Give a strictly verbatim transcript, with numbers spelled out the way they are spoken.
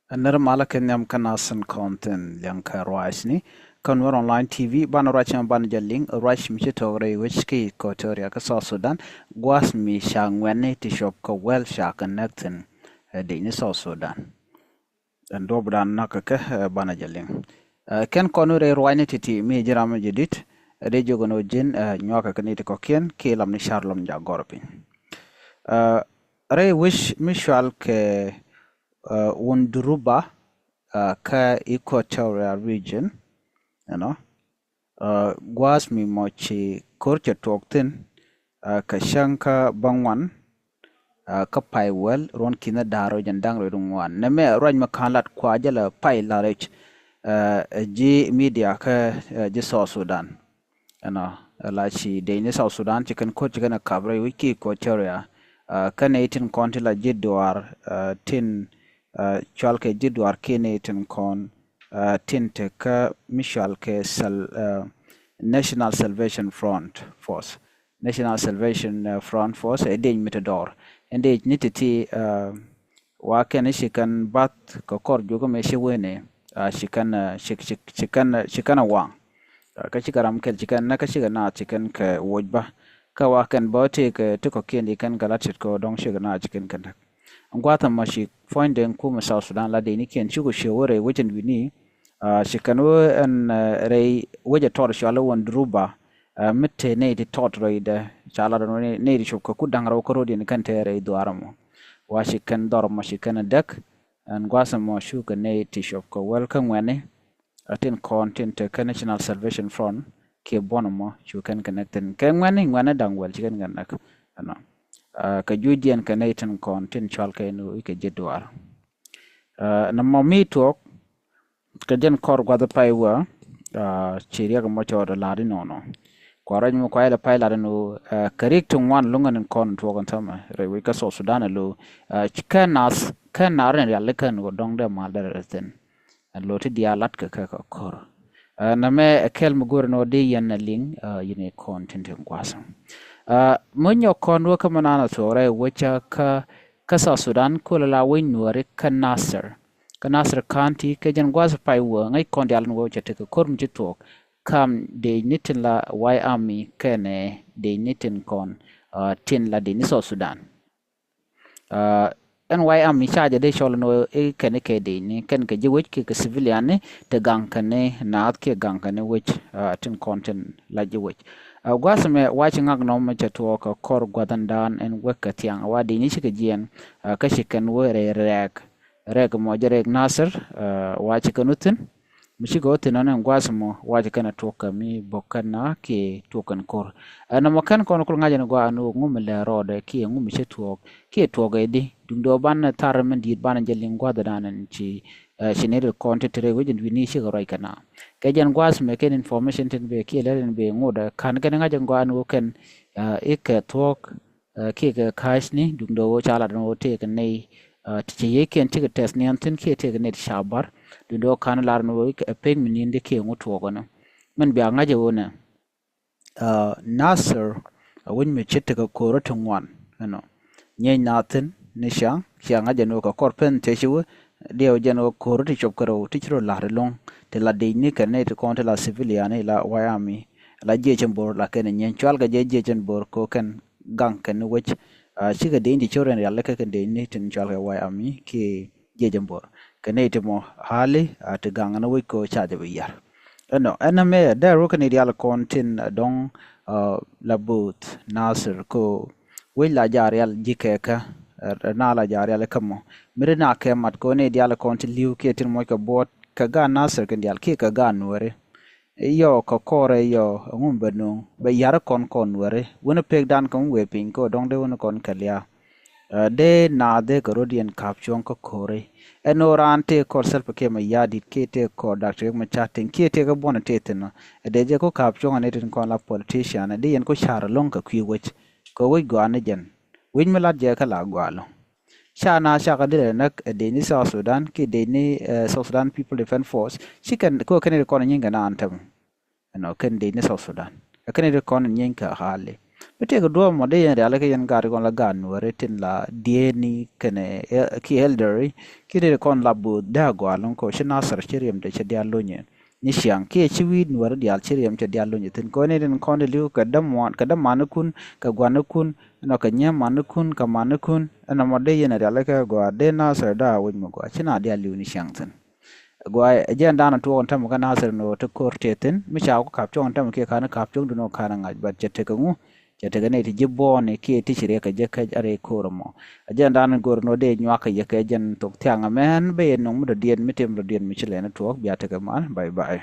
Nɛr malä kɛ nhiam kä nath tin kɔn thi̱n liɛŋ kɛ ruacni kä Nuer Online T V. Banɛ ruac ɛmɔ banɛ jɛ liŋ ruac mi ci tuɔɔk rɛy wec kä Equatoria kä South Sudan, gua̱a̱th mi ca ŋuɛ̈tni ti cuɔp kɛ wäl ca kɛ näk thi̱n, ɛ, dec ni South Sudan. Ɛn duɔ̱ɔ̱pdan näk kɛ kɛ, ɛ, banɛ jɛ liŋ. Ɛ, kɛn kɔn rɛy ruacni ti̱ti̱ mi ji̱ ram mi jɛ di̱t, ɛ, dee jiök ɛn ɣöö ji̱n, ɛ, nyuakɛ kɛ ni ti kɔ̱kiɛn kiɛ lam ni ca̱r lɔm ja̱ gɔ̱r piny. Ɛ, rɛy wec mi cual kɛ, ɛ, Wunduruba, ɛ, kä Equatoria region, you know, ɛ, gua̱a̱th mi mɔ ci ko̱r cɛ tuɔɔk thi̱n, ɛ, kɛ cäŋ kä bäŋuan, ɛ, kä pay wäl ruɔ̱n ki̱n da̱r rɛw jɛn da̱ŋ rɛw ŋuan. Nɛmɛ ruac mi ka̱n lat kua jɛ lɛ pay la rɛc, ɛ, ji̱ media kä, ɛ, ji̱ South Sudan. Ɛnɔ, ɛ, la ci dec ni South Sudan ci kɛn ko̱r ci kɛn ɛ kap rɛy wec ki Equatoria. Ɛ, kä nɛy tin kɔn ti la ji̱ duaar, ɛ, tin, ɛ, cual kɛ ji̱ duaar ki nɛy tin kɔn, ɛ, tin te kä mi cual kɛ sal-, ɛ, National Salvation Front Force. National Salvation, ɛ, Front Force ɛ dec mi te dɔɔr. Ɛn dec ni ti̱ti̱, ɛ, wa kɛn ci kɛn bath kɛ kɔr juɔkä mëë ci wen ɛ, ɛ, ci kɛn, ɛ, ci, ci, ci kɛn, ɛ, ci kɛn ɛ waŋ. Ɛ, kä cikɛ ram kɛl ci kɛn näk kä cikɛ naath ci kɛn kɛ woc bä. Kä wa kɛn bä tëëkɛ ti kɔ̱kiɛn ci kɛn kɛ la tit kɛ dɔ̱ŋ cikɛ naath ci kɛn kɛ näk. Gua̱a̱th ɛmɔ ci puɔ̱nydiɛn kumɛ South Sudan la dec ni kiɛn cukɛ ciɛ wä rɛy wec ɛn wi̱ni, ɛ, ci kɛn wä ɛn, ɛ, rɛy wec ɛ tɔt cual i̱ Wunduruba, ɛ, mi te nɛy ti tɔt rɛydɛ ca lat ɛn wä nɛy ti cop kɛ ku da̱ŋ rɛw kä ro̱diɛn kɛn te rɛy dhuaar ɛmɔ. Wa ci kɛn dhɔr ɛmɔ ci kɛn ɛ däk, ɛn gua̱a̱th ɛmɔ cukɛ nɛy ti cop kɛ wäl kä ŋuɛ̈tni, ɛ, tin kɔn tin te kä National Salvation Front kiɛ buɔ̱n ɛmɔ cu kɛn kɛ näk thi̱n. Kɛ ŋuɛ̈tni, ŋuɛ̈tni da̱ŋ wäl ci kɛn kɛ näk. Ɛnɔ. Ɛ, kɛ juucdiɛn kɛ nɛy tin kɔn tin cual kɛ ni wi̱i̱ kɛ ji̱ duaar. Ɛ, nɔmɔ mi tuɔɔk kɛ jɛn kɔr gua̱th pay wä, ɛ, ci riɛk ɛmɔ cɔɔd ɛ la̱r inɔnɔ. Kua ruac mi kua ilɛ pay la̱r inɔ, ɛ, kɛ rik ti ŋuan luŋä ni kɔn tuɔɔk ɛn täämɛ rɛy wec kä South Sudan ɛ lo̱, ɛ, kɛ nath, kɛ nath rin rial ikɛn kɛ dɔ̱ŋ dee mal dee rɛl thi̱n. Ɛ lo̱ ti diaal lat kɛ kɛ kɛ ko̱r. Ɛ, nɛmɛ ɛ kɛl mi go̱o̱r ni wä dee yɛn ɛ liŋ, ɛ, yɛn ɛ kɔn tin tin gua̱a̱th. Ɛ, mi nyɔk kɔn wä kä mi naan ɛ thuɔɔk rɛy wec kä, kä South Sudan kulɛ la wec Nuääri kä Nasir. Kä Nasir County kɛ jɛn gua̱a̱th pay wä ŋäc kɔn diaal ni wä cɛ tekɛ ko̱r mi ci thuɔɔk kam dec ni tin la White Army kɛnɛ dec ni tin kɔn, ɛ, tin la dec ni South Sudan. Ɛ, ɛn White Army ca jɛ dee cɔl ni wä i̱ kɛn i̱ kɛ dec ni kɛn kɛ ji̱ wec kiɛ kɛ civilian ni ti gaŋ kɛn ni naath kiɛ gaŋ kɛn ni wec, ɛ, tin kɔn tin la ji̱ wec. Ɛ, gua̱a̱th ɛmɛ wa ci ŋak nɔmɔ cɛ tuɔɔk kɛ kɔr gua̱thandan ɛn wek kɛ thiaŋ wa dec ni cikɛ jiɛɛn, ɛ, kä ci kɛn wä rɛy rɛɛk. Rɛɛk mɔ jɛ rɛɛk Nasir, ɛ, wa ci kɛn wä thi̱n. Mi cikɛ wä thi̱n ɔn ɛn gua̱a̱th mɔ wa ci kɛn ɛ tuɔk kɛ mi bo̱k kɛn na kiɛ tuɔk kɛn ko̱r. Ɛ, nɔmɔ kɛn kɔn kul ŋa̱c ɛn gɔaa ni wä ŋu mi lɛ rɔɔdɛ kiɛ ŋu mi cɛ tuɔɔk kiɛ tuɔɔk ɛ di. Duundɛ wä banɛ thar min di̱i̱t banɛ jɛ liŋ gua̱thdan ɛn ci, ɛ, ci nɛy ti kɔn ti te rɛy wec ɛn wi̱ni cikɛ ruac kɛ na. Kɛ jɛn gua̱a̱th mɛ kɛn information tin bɛ kiɛ lɛr in bɛ ŋotdɛ ka̱n kɛn ŋa̱c ɛn gɔaa ni wä kɛn, ɛ, i̱ kɛ thuɔ̱k, ɛ, kiɛ kɛ ka̱cni duundɛ wä ca lat ɛn wä tëëkɛ nɛy, ɛ, ti cɛ yiëëkiɛn cikɛ tɛth niɛn thi̱n kiɛ tëëkɛ nɛy ti ca bar. Duundɛ wä ka̱n lar ɛn wä i̱ kɛ pek mi ni̱n di kiɛ ŋu tuɔɔk ɛn. Min bia ŋa̱c ɛ wä nɛ, ɛ, Nasir, ɛ, wec mi ce̱t tekɛ ko̱rä ti ŋuan ɛnɔ. Nyieny na thi̱n ni ciaŋ, ciaŋ a jɛn wä kɛ kɔr pen thiec wä, diɛw jɛn wä ko̱rä ti cop kɛ rɛw ti ci rɔ la̱r ɛlɔ̱ŋ, ti la dec ni kɛ nɛy ti kɔn ti la civilian ni la White Army, la jiɛc ɛn bo̱r la kɛn ɛ nyieny cual kɛ jɛ jiɛc ɛn bo̱r kɛ kɛn gaŋ kɛn ni wec, ɛ, cikɛ dec ni ti cop rɛn rial kɛ kɛn dec ni tin cual kɛ White Army kiɛ jiɛc ɛn bo̱r. Kɛ nɛy ti mɔ hali, ɛ, ti gaŋ ni wec kɛ ca jɛ bi yar. Ɛnɔ, ɛn nɛmɛ, dee ruɔ̱k kɛn i̱ diaal kɔn tin, ɛ, dɔ̱ŋ, ɛ, la bo̱o̱th Nasir kɛ wec la jaarial ji̱ kɛɛkä, ɛ, na la jaarial kä mɔ. Mi ri na kɛ mat kɔn i̱ diaal kɔn ti li̱w kiɛ tin mɔc kɛ buɔt kɛ gaat Nasir kɛn diaal kiɛ kɛ gaat Nuääri. I̱ yɔ kɛ kɔrɛ i̱ yɔ ɛŋu bɛ nuŋ bɛ yar kɔn kɔn Nuääri. Wänä pekdan kɛ ŋu wee piny kɛ dɔ̱ŋ dee wänä kɔn kɛ lia̱a̱. Ɛ, dee naath dee kɛ rɔ̱diɛn ka̱p cuɔ̱ŋ kä ko̱ri. Ɛn ɣöö raan tëë kɔr Salva Kiir Mayardit kiɛ tëë kɔr Doctor Riek Machar Teny kiɛ tëë kä buɔ̱n tëë thi̱n ɔ. Ɛ dee jɛ ku ka̱p cuɔ̱ŋ ɛ ni tin kɔn la politician ɛ dee yɛn ku ca̱r ɛlɔ̱ŋ kɛ kui̱ wec. Kɛ wec gɔaa ni jɛn. Wec mi lat jɛ kä la gɔaa ɛlɔ̱ŋ. Ca naath cakɛ dee rɛ näk ɛ dee ni South Sudan kiɛ dee ni, ɛ, South Sudan People Defense Force. Ci kɛn kɛ kɛn ri kɔn nyin kɛ naan tɛm. Ɛnɔ kɛn dec ni South Sudan. Ɛ kɛn ri kɔn in nyieeny kɛ hali. Bi tëëkɛ duɔ̱ɔ̱p mɔ dee yɛn rialikä yɛn gaat kɔn la gaat nuääri tin la diëëni kɛnɛ ki elder kiɛ dee kɔn la buth dee a gɔaa lo̱ŋ kɔ ci Nasir ci riɛm te cɛ diaal lo̱nyɛ ni ciaŋ kiɛ ci wi̱i̱ nuääri diaal ci riɛm cɛ diaal lo̱nyɛ thi̱n kɔn ni tin kɔn di li̱w kɛ dämanikun kɛ gua̱nikun ɛnɔ kɛ nyɛmanikun kɛ manikun ɛnɔ mɔ dee yɛn rialikä gɔaa dee Nasir dee a wec mi gɔaa ci na diaal li̱w ni ciaŋ thi̱n. Guay ɛ jɛn danɔ tuɔɔk ɛn tämɛ kä Nasir ni ɣöö ti ko̱r tëë thi̱n mi ca wä kä ka̱p cuɔ̱ŋ ɛn tämɛ kiɛ ka̱n ka̱p cuɔ̱ŋ dun ɣöö ka̱n ɛ ŋa̱c, but cɛ tekɛ ŋu? Cɛ tekɛ nɛy ti ji̱ buɔɔni kiɛ ti ci riɛk kɛ jɛ kɛc a rɛy ko̱r ɛmɔ. Ɛ jɛn danɔ go̱r ni ɣöö dee nyuak kɛ yɛ kɛ jɛn thok thiaŋ ɛmɛn ben yɛ nöŋ mi dɔ̱diɛn mi tim dɔ̱diɛn mi ci lɛn ɛ tuɔɔk bia tekɛ mal. Bye bye.